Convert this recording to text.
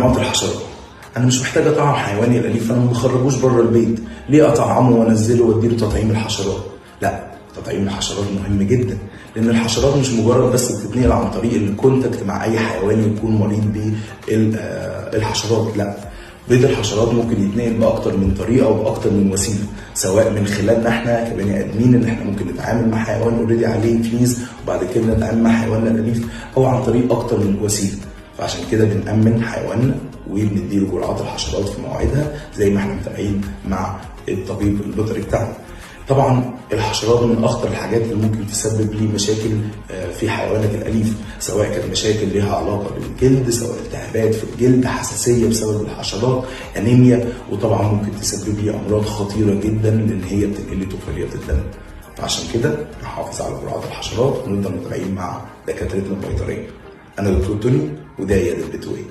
تطعيمات الحشرات. انا مش محتاج اطعم حيواني الاليف، انا ما بخرجوش بره البيت، ليه اطعمه وانزله واديله تطعيم الحشرات؟ لا، تطعيم الحشرات مهم جدا، لان الحشرات مش مجرد بس بتتنقل عن طريق ال contact مع اي حيوان يكون مريض بالحشرات، لا، بيض الحشرات ممكن يتنقل باكتر من طريقه وباكتر من وسيله، سواء من خلالنا احنا كبني ادمين ان احنا ممكن نتعامل مع حيوان already عليه fleas وبعد كده نتعامل مع حيواننا الاليف، او عن طريق اكتر من وسيله. فعشان كده بنأمن حيواننا وبنديله جرعات الحشرات في مواعيدها زي ما احنا متابعين مع الطبيب البيطري بتاعنا. طبعا الحشرات من اخطر الحاجات اللي ممكن تسبب لي مشاكل في حيوانك الاليف، سواء كانت مشاكل ليها علاقة بالجلد، سواء التهابات في الجلد، حساسية بسبب الحشرات، انيميا، وطبعا ممكن تسبب لي امراض خطيرة جدا لان هي بتنقل لي طفيليات الدم. فعشان كده نحافظ على جرعات الحشرات ونفضل متابعين مع دكاترتنا البيطريه. انا دكتور توني وده عيادة بتوي.